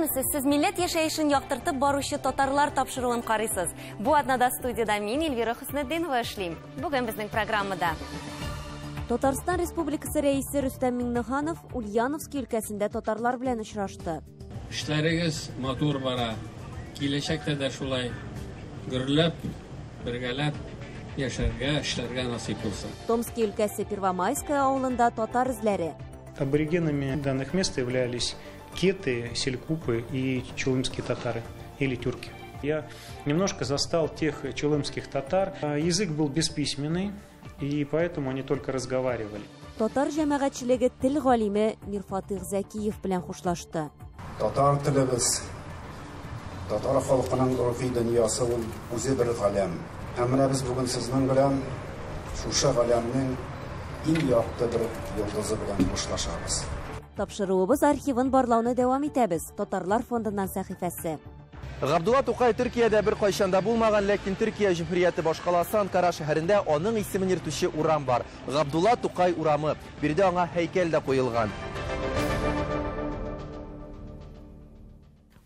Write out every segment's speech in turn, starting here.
Исәнмесез, сез милләт яшәешен яктыртып баручы татарлар тапшыруын карыйсыз. Бу атнада студияда мин, Эльвира Хөснетдинова, эшлим. Бүген безнең программада: Татарстан Республикасы Рәисе Рөстәм Миңнеханов Ульяновский өлкәсендә татарлар белән очрашты. Эшләрегез матур бара. Киләчәктә дә шулай гөрләп, бергәләп яшәргә, эшләргә насыйп булсын. Томский өлкәсе Первомайская авылында татар эзләре. Аборигенами данных мест являлись кеты, селькупы и чулымские татары или тюрки. Я немножко застал тех чулымских татар. Язык был бесписьменный, и поэтому они только разговаривали. Татар җәмәгатьчелеге тел галиме Мирфатыйх Зәкиев белән хушлашты. Татар телебез, татар халкының рухи дөньясы ул үзе бер галәм. Һәм менә без бүген сезнең белән шушы галәмнең иң якты бер йолдызы белән хушлашабыз. Тапшыруыбыз архивын барлауны дәвам итәбез. Татарлар фондыннан сәхифәсе. Габдулла Тукай Төркиядә бер кайчан да булмаган, ләкин Төркия Җөмһүрияте башкаласы Анкара шәһәрендә аның исемен йөртүче урам бар. Габдулла Тукай урамы. Биредә аңа һәйкәл дә куелган.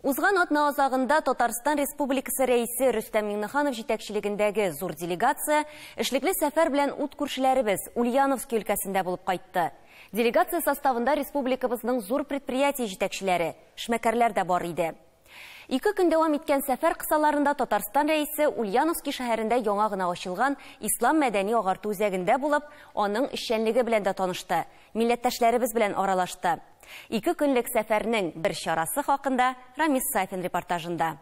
Узган атна азагында Татарстан Республикасы Рәисе Рөстәм Миңнеханов җитәкчелегендәге зур делегация эшлекле сәфәр белән ут күршеләребез Ульяновский өлкәсендә булып кайтты. Делегация составында республикабызның зур предприятие җитәкчеләре, эшмәкәрләр дә бар иде. 2 көн дәвам иткән сәфәр кысаларында Татарстан Рәисе Ульяновский шәһәрендә яңа гына ачылган Ислам мәдәни агарту үзәгендә булып, аның эшчәнлеге белән дә танышты, милләттәшләребез белән аралашты. 2 көнлек сәфәрнең бер чарасы хакында Рамис Сафин репортажында.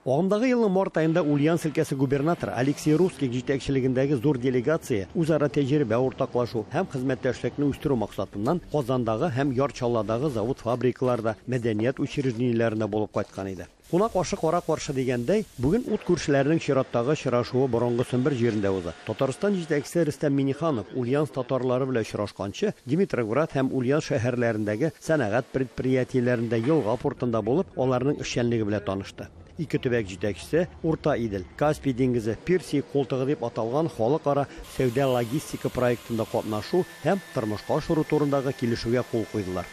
Агымдагы елның март аенда Ульяновск өлкәсе губернаторы Алексей Русских җитәкчелегендәге зур делегация үзара тәҗрибә уртаклашу һәм хезмәттәшлекне үстерү максатыннан Казандагы һәм Яр Чаллыдагы завод-фабрикаларда, мәдәният учреждениеләрендә булып кайткан иде. Кунак ашы кара каршы дигәндәй, бүген ут күршеләренең чираттагы очрашуы борынгы Сембер җирендә уза. Татарстан җитәкчесе Рөстәм Миңнеханов Ульяновск татарлары белән очрашканчы, Димитровград һәм Ульяновск шәһәрләрендәге сәнәгать предприятиеләрендә, елга портында булып, аларның эшчәнлеге белән танышты. Ике төбәк җитәкчесе Урта Идел, Каспий диңгезе, Персия култыгы дип аталган халыкара сәүдә логистика проектында катнашу һәм тормышка ашыру турындагы килешүгә кул куйдылар.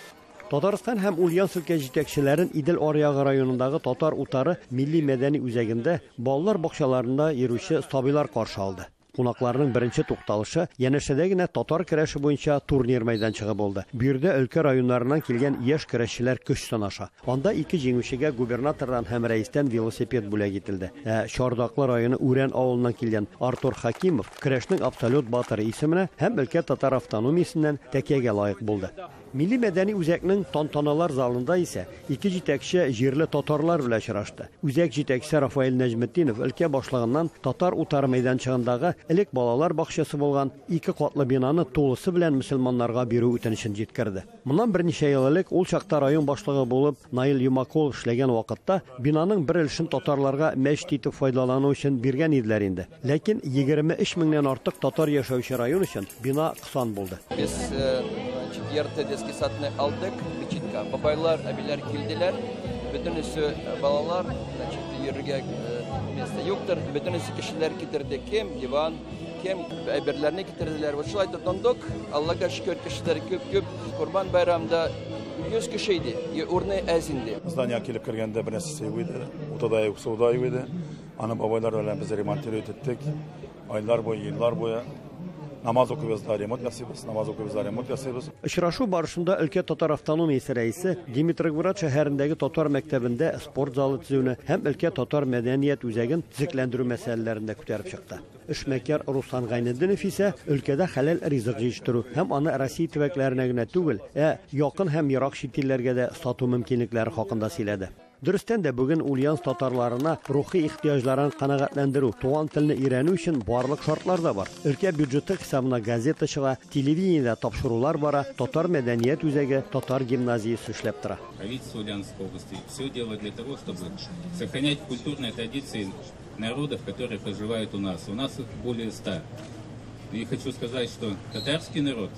Татарстан һәм Ульяновск өлкә җитәкчеләрен Идел аръягы районындагы Татар утары милли мәдәни үзәгендә балалар бакчаларында йөрүче сабыйлар каршы алды. Кунакларның беренче тукталышы янәшәдә генә татар көрәше буенча турнир мәйданчыгы булды. Бу йирдә өлкә районнарыннан килгән яшь көрәшчеләр көч сынаша. Анда ике җиңүчегә губернатордан һәм рәистән велосипед бүләк ителде. Ә Чардаклы районы Үрән авылыннан килгән Артур Хакимов көрәшнең абсолют батыры исеменә һәм өлкә татар автономиясеннән тәкәгә лаек булды. Милли мәдәни үзәкнең тантаналар залында исә ике җитәкче җирле татарлар белән очрашты. Үзәк җитәкчесе Рафаэль Нәҗметдинов өлкә башлыгыннан Татар утары мәйданчыгындагы элек балалар бакчасы булган ике катлы бинаны тулысы белән мөселманнарга бирү үтенечен җиткерде. Моннан берничә ел элек, ул чакта район башлыгы булып Наил Юмакулов эшләгән вакытта, бинаның бер өлешен татарларга мәчет итеп файдалану өчен биргән иделәр инде. Ләкин 23 меңнән артык татар яшәүче район өчен бина кысан булды. Без, значит, ярты детский садны алдык, мәчеткә. Бабайлар, әбиләр килделәр. Бөтенесе балалар, значит, йөрергә место юктыр. Бөтенесе кешеләр китерде. Кем диван, кем әйберләрне китерделәр. Вот шулай тотындык. Аллага шөкер, кешеләр күп-күп. Корбан байрамда 100 кеше иде. Урны әз инде. Здание килеп кергәндә бер нәрсәсе юк иде. Уты да юк, суы да юк иде. Аны бабайлар белән без ремонтировать иттек. Айлар буе, еллар буе намаз укыйбыз да ремонт ясыйбыз, намаз укыйбыз да ремонт ясыйбыз. Очрашу барышында өлкә татар автономиясе рәисе Димитровград шәһәрендәге татар мәктәбендә спорт залы төзүне һәм өлкә татар мәдәният үзәген төзекләндерү мәсьәләләрен дә күтәреп чыкты. Эшмәкәр Руслан Гайнетдинов исә өлкәдә хәләл ризык җитештерү һәм аны Россия төбәкләренә генә түгел, ә якын һәм ерак чит илләргә дә сату мөмкинлекләре хакында сөйләде. Дөрестән дә, бүген Ульяновск татарларына рухи ихтыяҗларын канәгатьләндерү, туган телне өйрәнү өчен барлык шартлар да бар. Өлкә бюджеты хисабына газета чыга, телевидениедә тапшырулар бара, татар мәдәният үзәге, татар гимназиясе эшләп тора. Правительство Ульяновской области все делает для того, чтобы сохранять культурные традиции народов, которые проживают у нас. У нас их более 100. И хочу сказать, что татарский народ,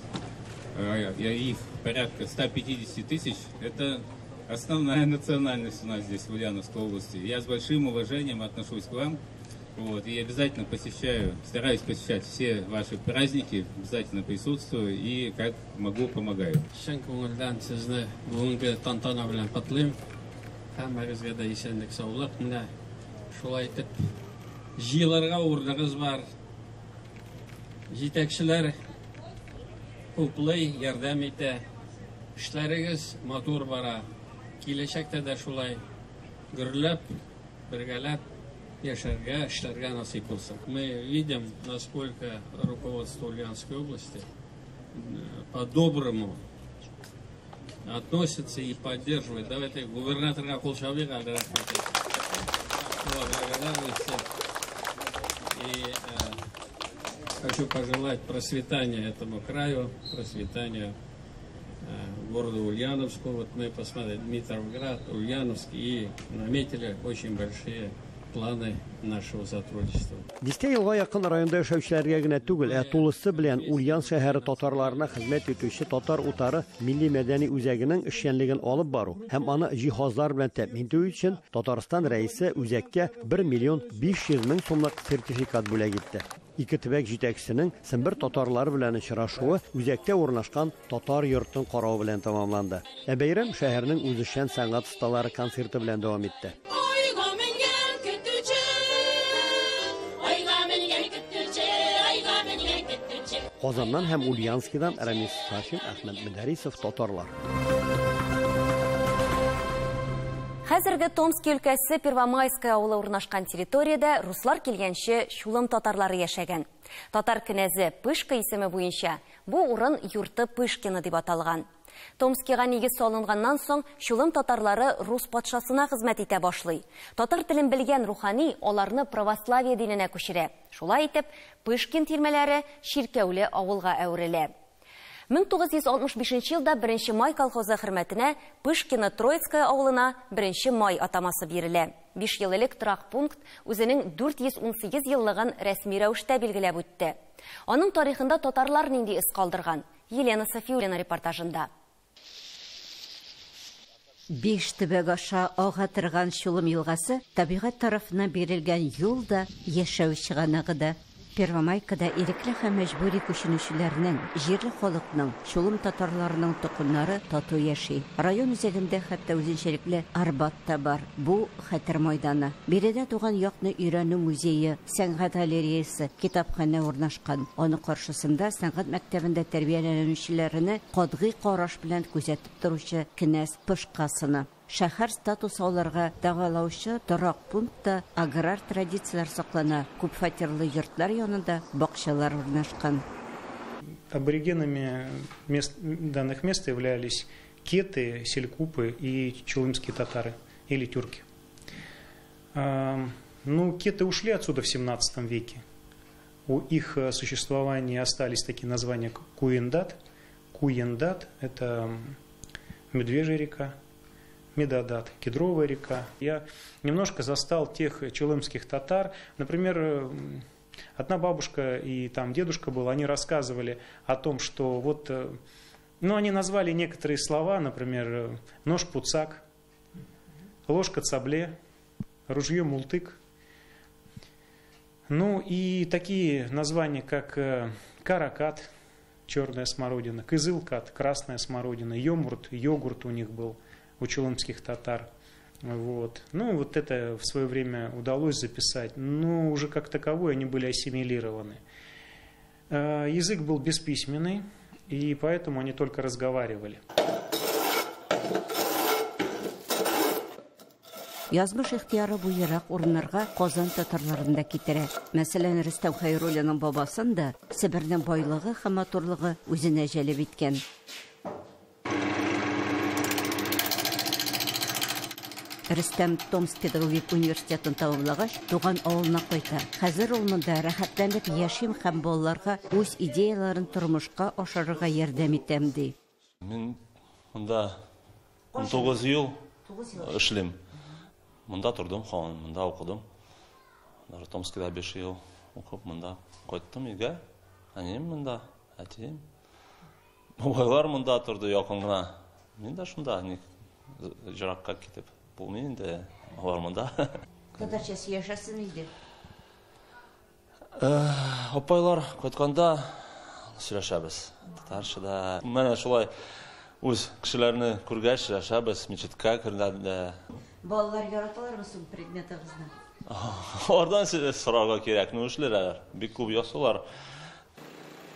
их порядка 150 тысяч, это основная национальность у нас здесь, в Ульяновской области. Я с большим уважением отношусь к вам. Вот, и обязательно посещаю, стараюсь посещать все ваши праздники, обязательно присутствую и, как могу, помогаю. Чын күңелдән сезне бүгенге тантана белән котлыйм. Һәммәгезгә дә исәнлек, саулык. Менә шулай итеп җыелырга урыныгыз бар. Җитәкчеләр хуплый, ярдәм итә. Эшләрегез матур бара. Киләчәктә дә шулай гөрләп, бергәләп яшәргә, эшләргә насыйп булсын. Мы видим, насколько руководство Ульяновской области по-доброму относится и поддерживает. Давайте губернаторга кул чабыйк әле, рәхмәт. Благодарности. И хочу пожелать процветания этому краю, процветания городу Ульяновску. Вот мы посмотрели Дмитровград, Ульяновск и наметили очень большие планы нашего сотрудничества. Дистә елга якын районда яшәүчеләргә генә түгел, ә тулысы белән Ульян шәһәре татарларына хезмәт итүче Татар утары милли мәдәни үзәгенең эшчәнлеген алып бару һәм аны җиһазлар белән тәэмин итү өчен Татарстан Рәисе үзәккә 1 миллион 500 мең сумлык сертификат бүләк итте. Ике төбәк җитәкчесенең Сембер татарлары белән очрашуы үзәктә урнашкан татар йортын карау белән тәмамланды. Ә бәйрәм шәһәрнең үзешчән сәнгать осталары концерты белән дәвам итте. Айга менгән көтүче, айга менгән көтүче, айга менгән көтүче. Казаннан һәм Ульяновскидан Рамис Сафин, Әхмәт Мөдәрисов, Татарлар. Хәзерге Томский өлкәсе Первомайская авылы урнашкан территориядә руслар килгәнче Чулым татарлары яшәгән. Татар кенәзе Пышка исеме буенча бу урын юрты Пышкина дип аталган. Томскига нигез салынганнан соң Чулым татарлары рус патшасына хезмәт итә башлый. Татар телен белгән рухани аларны православие диненә күчерә. Шулай итеп, Пышкин тирмәләре чиркәүле авылга әверелә. 1965 елда 1 май колхозы хөрмәтенә Пышкино Троицкая авылына 1 май атамасы бирелә. 5 ел элек торак пункт үзенең 418 еллыгын рәсми рәвештә билгеләп үтте. Аның тарихында татарлар нинди эз калдырган? Елена Софиуллина репортажында. 5 төбәк аша ага торган Чулым елгасы табигать тарафыннан бирелгән юл да, яшәү чыганагы да. Первомайкада ирекле һәм мәҗбүри күченүчеләрнең, җирле халыкның, Чулым татарларының токымнары тату яши. Район үзәгендә хәтта үзенчәлекле Арбат та бар. Бу хәтер майданы. Биредә туган якны өйрәнү музее, сәнгать галереясы, китапханә урнашкан. Аны каршысында сәнгать мәктәбендә тәрбияләнүчеләрне катгый караш белән күзәтеп торучы кенәз Пышка сыны. Шәһәр статусы алырга дәгъвалаучы торак пунктта аграр традицияләр саклана. Күп фатирлы йортлар янында бакчалар урнашкан. Аборигенами данных мест являлись кеты, селькупы и чулымские татары или тюрки. Ну, кеты ушли отсюда в 17 веке. У их существования остались такие названия, как Куендат. Куендат – это Медвежья река. Медодат, Кедровая река. Я немножко застал тех чулымских татар. Например, одна бабушка и там дедушка был, они рассказывали о том, что вот, ну, они назвали некоторые слова, например, нож пуцак, ложка цабле, ружье мултык. Ну и такие названия, как каракат, черная смородина, кызылкат, красная смородина, йомурт, йогурт у них был, у чулымских татар. Вот. Ну, вот это в свое время удалось записать, но уже как таковой они были ассимилированы. Язык был бесписьменный, и поэтому они только разговаривали. Язмыш ихтыяры бу ерак урыннарга Казан татарларын да китерә. Мәсәлән, Рөстәм Хәйруллинның бабасын да Себернең байлыгы һәм матурлыгы үзенә җәлеп иткән. Рөстәм Томск педагогик университетын тәмамлагач, туган авылына кайта. Хәзер ул монда рәхәтләнеп яшим һәм балаларга үз идеяларын тормышка ашырырга ярдәм итәм, ди. Мин монда 19 ел эшлим. Монда тордым, монда укыдым. Томскида 5 ел укып, монда кайттым өйгә. Әнием монда, әтием. Бабайлар монда торды якын гына. Мин дә шунда җыракка китеп булмый инде, алар монда. Татарча сөйләшәсең инде? Апайлар кайтканда сөйләшәбез. Татарча да. Менә шулай үз кешеләрне күргәч сөйләшәбез, мечеткә кергәндә. Балалар яраталармы соң предметыгызны? Алардан сорарга кирәк, ну эшлиләр, бик күп ясыйлар.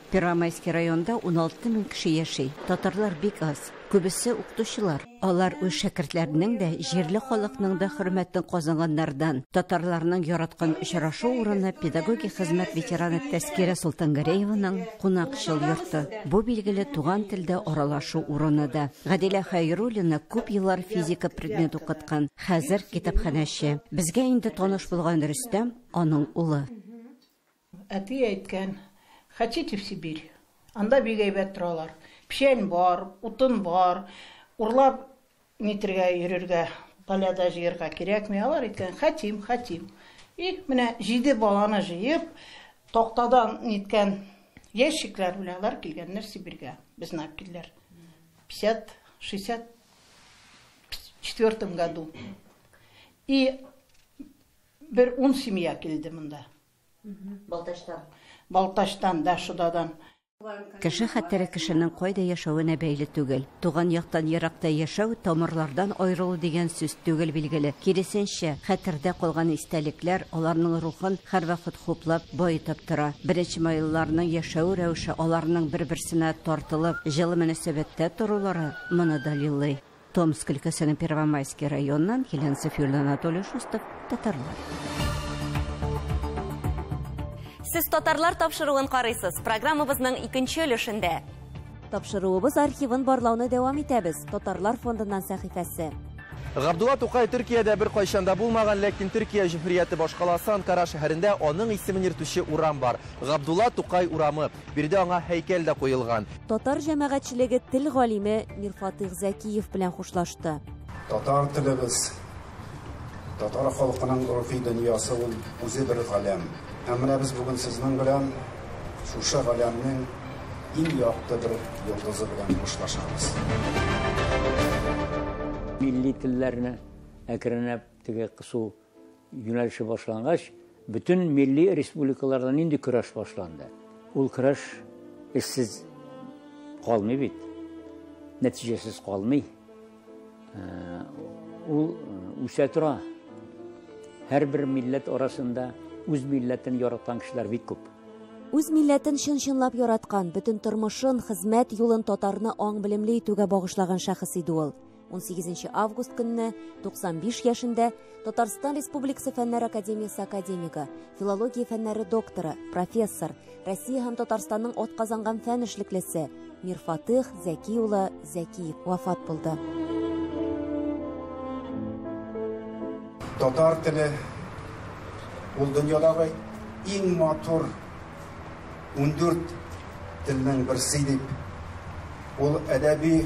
Первомайский районында 16 мең кеше яши. Татарлар бик аз. Күбесе укытучылар. Алар үз шәкертләренең дә, җирле халыкның да хөрмәтен казанганнардан. Татарларның яраткан очрашу урыны педагогик хезмәт ветераны Тәскирә Солтангарееваның кунакчыл йорты. Бу билгеле туган телдә аралашу урыны да. Гадилә Хәйруллина күп еллар физика предмет укыткан. Хәзер китапханәче. Безгә инде таныш булган Рөстәм аның улы. Әти әйткән, хотите в Сибирь? Анда бик әйбәт торалар. Печән бар, утын бар, урлап нитергә йөрергә, поляда җыярга кирәкми. Алар әйткән, хотим, хотим. И менә 7 баланы җыеп, тактадан ниткән ящиклар белән алар килгәннәр Сибирьгә. Безне алып килделәр. 50, 64 году. И бер 10 семья килде монда. Балтачтан. Балтачтан, да, Шудадан. Кеше хәтере кешенең кайда яшәвенә бәйле түгел. Туган яктан еракта яшәү тамырлардан аерылу дигән сүз түгел билгеле. Киресенчә, хәтердә калган истәлекләр аларның рухын һәрвакыт хуплап, баетып тора. Беренче майлыларның яшәү рәвеше аларның бер-берсенә тартылып, җылы мөнәсәбәттә торулары моны дәлиллый. Томск өлкәсенең Первомайский районыннан Елена Софиуллина, Анатолий Шустов, Татарлар. Сез татарлар тапшыруын карыйсыз. Программабызның икенче өлешендә. Тапшыруыбыз архивын барлауны дәвам итәбез. Татарлар фондыннан сәхифәсе. Габдулла Тукай Төркиядә бер кайчан да булмаган, ләкин Төркия Җөмһүрияте башкаласы Анкара шәһәрендә аның исемен йөртүче урам бар. Габдулла Тукай урамы. Биредә аңа һәйкәл дә куелган. Татар җәмәгатьчелеге тел галиме Мирфатыйх Зәкиев белән хушлашты. Татар телебез, татар халкының рухи дөньясы ул үзе бер галәм. Һәм менә без бүген сезнең белән шушы галәмнең иң якты бер йолдызы белән хушлашабыз. Милли телләрне әкренләп теге кысу юнәлеше башлангач, бөтен милли республикаларда нинди көрәш башланды? Ул көрәш эшсез калмый бит, нәтиҗәсез калмый. Ул үсә тора. Һәрбер милләт арасында үз милләтен яраткан кешеләр бик күп. Үз милләтен чын-чынлап яраткан, бөтен тормышын, хезмәт юлын татарны аң-белемле итүгә багышлаган шәхес иде ул. 18 август көнне 95 яшендә Татарстан Республикасы Фәннәр Академиясе академигы, филология фәннәре докторы, профессор, Россия һәм Татарстанның атказанган фән эшлеклесе Мирфатыйх Зәки улы Зәкиев вафат булды. Татар теле ул дөньядагы иң матур 14 телнең берсе дип, ул әдәби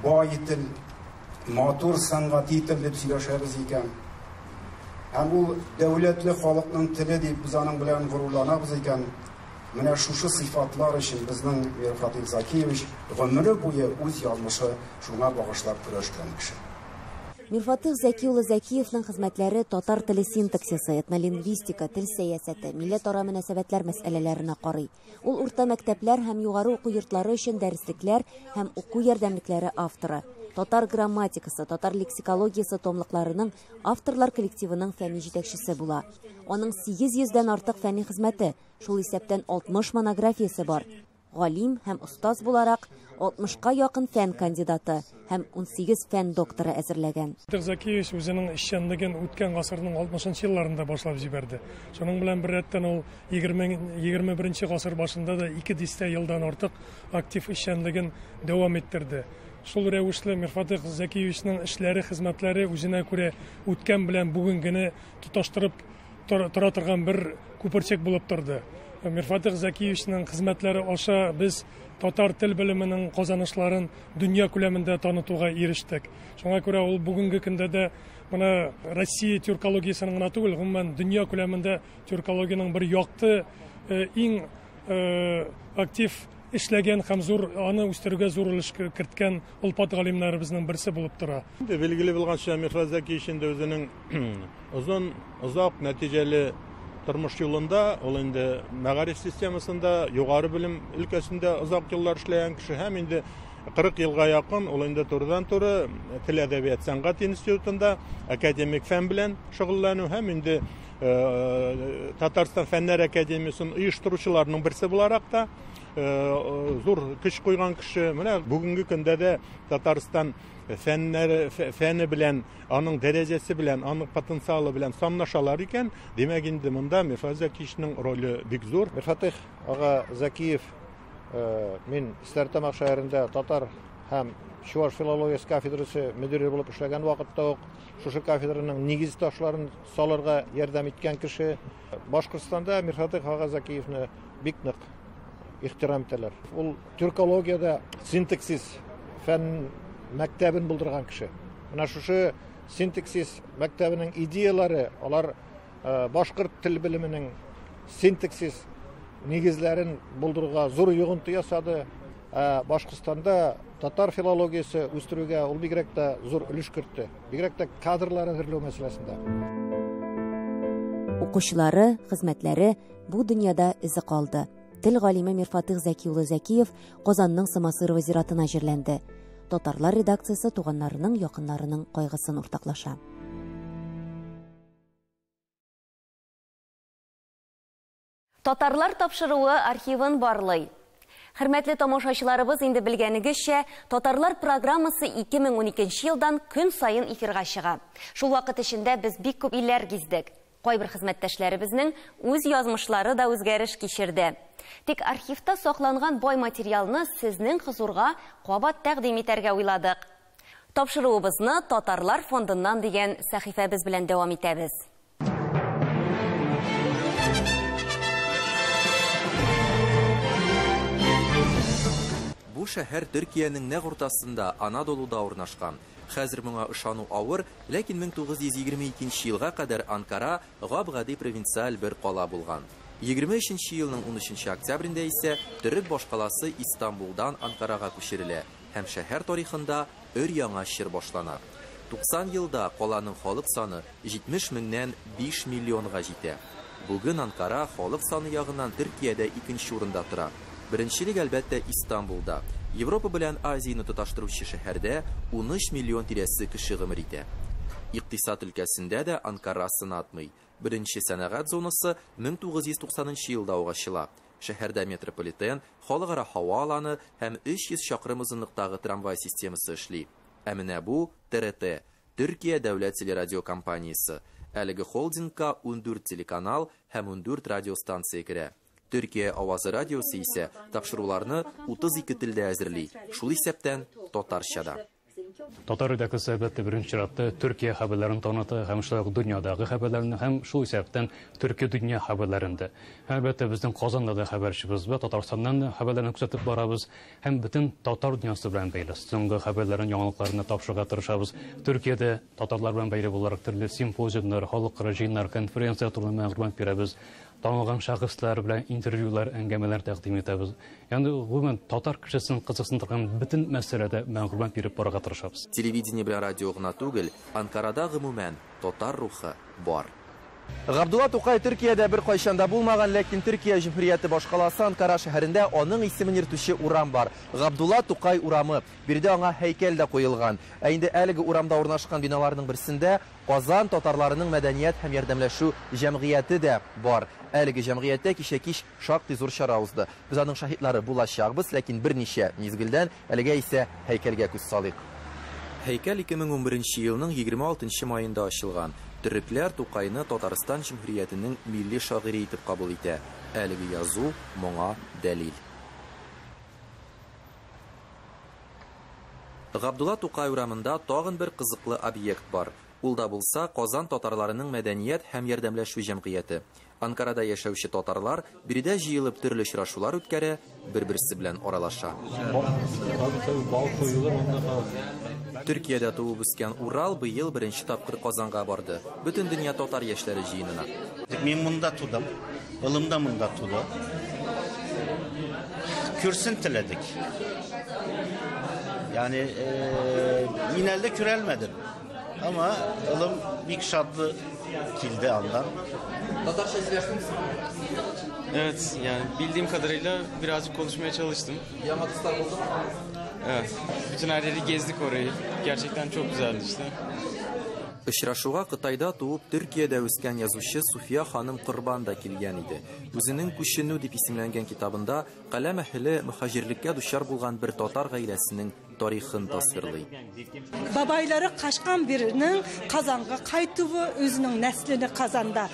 бай тел, матур сәнгати тел дип сөйләшәбез икән. Һәм ул дәүләтле халыкның теле дип без аның белән горурланабыз икән. Менә шушы сыйфатлар өчен безнең Мирфатыйх Закиевич гомере буе үз язмышы шуңа багышлап көрәшкән кеше. Мирфатыйх Зәки улы Зәкиевның хезмәтләре татар теле синтаксисы, этнолингвистика, тел сәясәте, милләтара мөнәсәбәтләр мәсьәләләренә карый. Ул урта мәктәпләр һәм югары уку йортлары өчен дәреслекләр һәм уку ярдәмлекләре авторы. Татар грамматикасы, татар лексикологиясе томлыкларының авторлар коллективының фәнни җитәкчесе була. Аның 800дән артык фәнни хезмәте, шул исәптән 60 монографиясе бар. Галим һәм остаз буларак 60ка якын фән кандидаты һәм 18 фән докторы әзерләгән. Мирфатыйх Закиевич үзенең эшчәнлеген үткән гасырның 60 елларында башлап җибәрде. Шуның белән беррәттән ул 21 гасыр башында да 2 дистә елдан артык актив эшчәнлеген дәвам иттерде. Шул рәвешле Мирфатыйх Закиевичның эшләре, хезмәтләре үзенә күрә үткән белән бүгенгене тоташтырып тора торган бер күперчек булып торды. Мирфатыйх Закиевичның хезмәтләре аша без татар тел белеменең казанышларын дөнья күләмендә танытуга ирештек. Шуңа күрә ул бүгенге көндә дә менә Россия тюркологиясенең генә түгел, гомумән дөнья күләмендә тюркологиянең бер якты, иң актив эшләгән һәм зур аны үстерүгә зур өлеш керткән олпат галимнәребезнең берсе булып тора. Инде билгеле булганча, Мирфатыйх Закиевич инде үзенең озын, озак нәтиҗәле тормыш юлында, ул инде мәгариф системасында, югары белем өлкәсендә озак еллар эшләгән кеше һәм инде 40 елга якын ул инде турыдан-туры Тел әдәбият сәнгать институтында академик фән белән шөгыльләнү һәм инде Татарстан Фәннәр академиясен оештыручыларның берсе буларак та зур көч куйган кеше. Менә бүгенге көндә дә Татарстан фәннәре фәне белән, аның дәрәҗәсе белән, аның потенциалы белән санлашалар икән, димәк инде монда Мирфатыйх Зәкиевичның роле бик зур. Мирфатыйх ага Зәкиев мин Стәрлетамак шәһәрендә татар һәм чуваш филологиясе кафедрасы мөдире булып эшләгән вакытта ук шушы кафедраның нигез ташларын салырга ярдәм иткән кеше. Башкортстанда Мирфатыйх ага Зәкиевне бик нык ихтирам итәләр. Ул тюркологиядә синтаксис фән мәктәбен булдырган кеше. Менә шушы синтаксис мәктәбенең идеялары, алар башкорт тел белеменең синтаксис нигезләрен булдыруга зур йогынты ясады. Башкортстанда татар филологиясе үстерүгә ул бигрәк тә зур өлеш кертте. Бигрәк тә кадрлар әзерләү мәсьәләсендә. Укучылары, хезмәтләре бу дөньяда эзе калды. Тел галиме Мирфатыйх Зәки улы Зәкиев Казанның Самосырова зиратына җирләнде. Татарлар редакциясе туганнарының, якыннарының кайгысын уртаклаша. Татарлар тапшыруы архивын барлый. Хөрмәтле тамашачыларыбыз, инде белгәнегезчә, Татарлар программасы 2012 елдан көн саен эфирга чыга. Шул вакыт эчендә без бик күп илләр гиздек. Кайбер хезмәттәшләребезнең үз язмышлары да үзгәреш кичерде. Тик архивта сакланган бай материалны сезнең хозурга кабат тәкъдим итәргә уйладык. Тапшыруыбызны Татарлар фондыннан дигән сәхифәбез белән дәвам итәбез. Бу шәһәр Төркиянең нәкъ уртасында, Анадолуда урнашкан. Хәзер моңа ышану авыр, ләкин 1922 елга кадәр Анкара гап-гади провинциаль бер кала булган. 23 елның 13 октябрендә исә төрек башкаласы Истанбулдан Анкарага күчерелә һәм шәһәр тарихында өр-яңа чор башлана. 90 елда каланың халык саны 70 меңнән 5 миллионга җитә. Бүген Анкара халык саны ягыннан Төркиядә икенче урында тора. Беренчелек әлбәттә Истанбулда. Европа белән Азияне тоташтыручы шәһәрдә 13 миллион тирәсе кеше гомер итә. Икътисад өлкәсендә дә Анкара сынатмый. Беренче сәнәгать зонасы 1990 елда ук ачыла. Шәһәрдә метрополитен, халыкара һава аланы һәм 300 чакрым озынлыктагы трамвай системасы эшли. Ә менә бу ТРТ, Төркия дәүләт телерадиокомпаниясе. Әлеге холдингка 14 телеканал һәм 14 радиостанция керә. Төркия авазы радиосы исә тапшыруларны 32 телдә әзерли, шул исәптән татарча да. Татар редакциясе әлбәттә беренче чиратта Төркия хәбәрләрен таныта һәм шулай ук дөньядагы хәбәрләрне һәм шул исәптән Төрки дөнья хәбәрләрен дә. Әлбәттә безнең Казанда да хәбәрчебез бар, Татарстаннан да хәбәрләрне күзәтеп барабыз һәм бөтен татар дөньясы белән бәйле соңгы хәбәрләрен, яңалыкларны тапшырырга тырышабыз. Төркиядә татарлар белән бәйле буларак төрле симпозиумнар, халыкара җыеннар, конференцияләр турында мәгълүмат бирәбез. Танылган шәхесләр белән интервьюлар, әңгәмәләр тәкъдим итәбез. Ягъни гомумән татар кешесен кызыксындырган бөтен мәсьәләдә мәгълүмат биреп барырга тырышабыз. Телевидение белән радио гына түгел, Анкарада гомумән татар рухы бар. Габдулла Тукай Төркиядә бер кайчан да булмаган, ләкин Төркия Җөмһүрияте башкаласы Анкара шәһәрендә аның исемен йөртүче урам бар. Габдулла Тукай урамы. Биредә аңа һәйкәл дә куелган. Ә инде әлеге урамда урнашкан биналарның берсендә Казан татарларының мәдәният һәм ярдәмләшү җәмгыяте дә бар. Әлеге җәмгыятьтә кичә кич шактый зур чара узды. Без аның шаһитлары булачакбыз, ләкин берничә мизгелдән әлегә исә һәйкәлгә күз салыйк. Һәйкәл 2011 елның 26 маенда ачылган. Төрекләр Тукайны Татарстан Җөмһүриятенең милли шагыйре итеп кабул итә. Әлеге язу моңа дәлил. Габдулла Тукай урамында тагын бер кызыклы объект бар. Ул да булса Казан татарларының мәдәният һәм ярдәмләшү җәмгыяте. Анкарада яшәүче татарлар биредә җыелып төрле очрашулар үткәрә, бер-берсе белән аралаша. Төркиядә туып үскән Урал быел беренче тапкыр Казанга барды. Бөтен дөнья татар яшьләре җыенына. Мин монда тудым, улым да монда туды. Күрсен теләдек. Yani мин әле күрәлмәдем. Ama ılım bik şadlı kildi andan. Tatarça söylersiniz. Evet, yani bildiğim kadarıyla birazcık konuşmaya çalıştım. Yamatıslar oldu mu? Evet. Bütün her yeri gezdik orayı. Gerçekten çok güzeldi işte. Очрашуга Кытайда туып, Төркиядә үскән язучы Суфия ханым Корбан да килгән иде. Үзенең Күченү дип исемләнгән китабында каләм әһеле мөһаҗирлеккә дучар булган бер татар гаиләсенең тарихын тасвирлый. Бабайлары качкан birinin Казанга кайтуы, үзенең нәселен Казанда,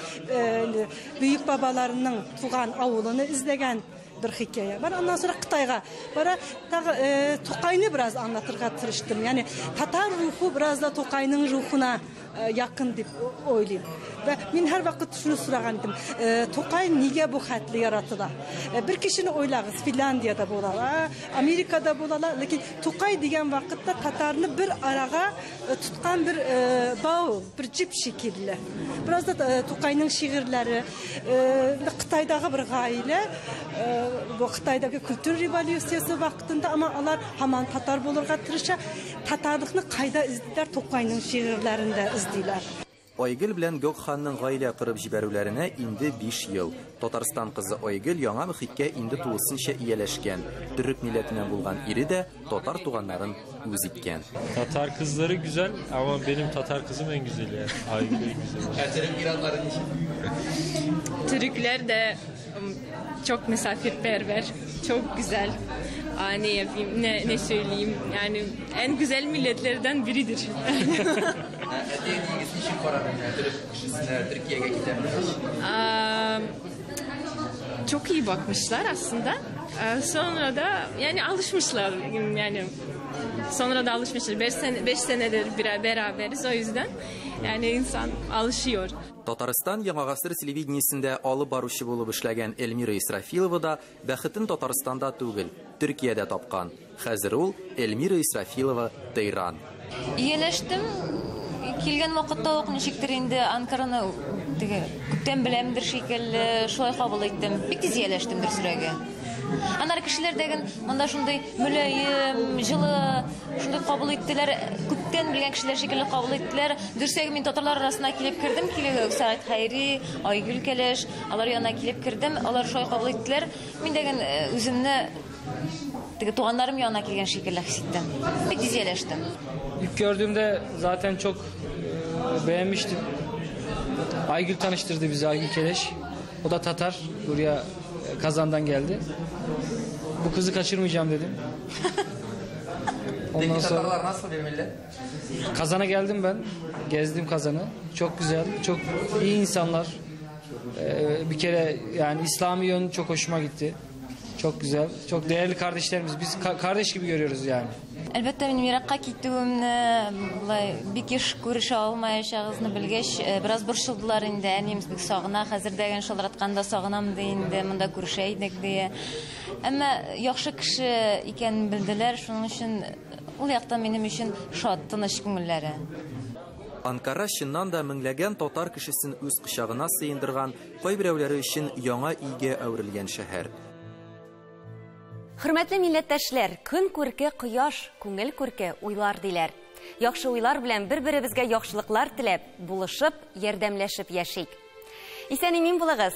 бөек бабаларының туган авылын эзләгән бер хикәя бар. Аннан соң Кытайга бара, тагы Тукайны бераз аңлатырга тырыштым. Ягъни татар рухы бераз да Тукайның рухына якын дип уйлыйм. Вә мин һәрвакыт шуны сораган идем. Тукай нигә бу хәтле яратыла? Бер кешене уйлагыз, Финляндиядә була, Америкада була, ләкин Тукай дигән вакытта татарны бер арага тоткан бер бау, бер җеп шикелле. Бераз да Тукайның шигырьләре, Кытайдагы бер гаилә, бу Кытайдагы культур революциясе вакытында, әмма алар һаман татар булырга тырыша. Татарлыкны кайда эзлиләр? Тукайның шигырьләрендә эзлиләр. Айгөл белән Гөкханның гаилә корып җибәрүләренә инде 5 ел. Татарстан кызы Айгөл яңа мөхиткә инде тулысынча ияләшкән. Төрек милләтеннән булган ире дә татар туганнарын үз иткән. Tatar kızları güzel ama benim Tatar kızım en güzeli yani. Aygül en güzeli. Türk İranların için. Türkler de çok misafirperver, çok güzel. Aa, ne yapayım, ne söyleyeyim? Yani en güzel milletlerden biridir. Әти-әниегез ничек карады менә төрек кешесенә Төркиягә китәм дигәч? Çok iyi bakmışlar aslında. Sonra da yani alışmışlar yani. Sonra da alışmışlar. 5 senedir beraberiz o yüzden. Yani insan alışıyor. Татарстан Яңа гасыр телевидениесендә алып баручы булып эшләгән Эльмира Исрафилова да бәхетен Татарстанда түгел, Төркиядә тапкан. Хәзер ул Эльмира Исрафилова Тейран. Ияләштем. Килгән вакытта ук ничектер инде Анкараны теге күптән беләмдер шикелле, шулай кабул иттем. Бик тиз ияләштем дөресрәге. Аннары кешеләр дәген монда шундый мөлаем, җылы, шундый кабул иттеләр, күптән белгән кешеләр шикелле кабул иттеләр. Дөресрәге мин татарлар арасына килеп кердем, килеп Сәгыйть Хәйри, Айгөл Кәләш, алар янына килеп кердем, алар шулай кабул иттеләр. Мин дәген үземне теге туганнарым янына килгән шикелле хис иттем. Бик тиз ияләштем. İlk gördüğümde zaten çok beğenmiştim. Aygül tanıştırdı bizi, Aygül Keleş. O da Tatar, buraya Kazan'dan geldi. Bu kızı kaçırmayacağım dedim. Ondan Peki sonra Tatarlar nasıl bir millet? Kazan'a geldim ben. Gezdim Kazan'ı. Çok güzel, çok iyi insanlar. Bir kere yani İslami yön çok hoşuma gitti. Çok güzel, çok değerli kardeşlerimiz. Biz kardeş gibi görüyoruz yani. Әлбәттә, минем еракка китүемне, болай бик еш күрешә алмаячагыбызны белгәч, бераз борчылдылар инде. Әниебез бик сагына, хәзер дә шалтыратканда сагынам ди инде, монда күрешә идек ди. Әмма яхшы кеше икәнен белделәр, шуның өчен ул яктан минем өчен шат, тыныч күңелләре. Анкара чыннан да меңләгән татар кешесен үз кочагына сыендырган, кайберәүләре өчен яңа өйгә әверелгән шәһәр. Хөрмәтле милләттәшләр, көн күрке кояш, күңел күрке уйлар диләр. Яхшы уйлар белән бер-беребезгә яхшылыклар теләп, булышып, ярдәмләшеп яшик. Исән-имин булыгыз.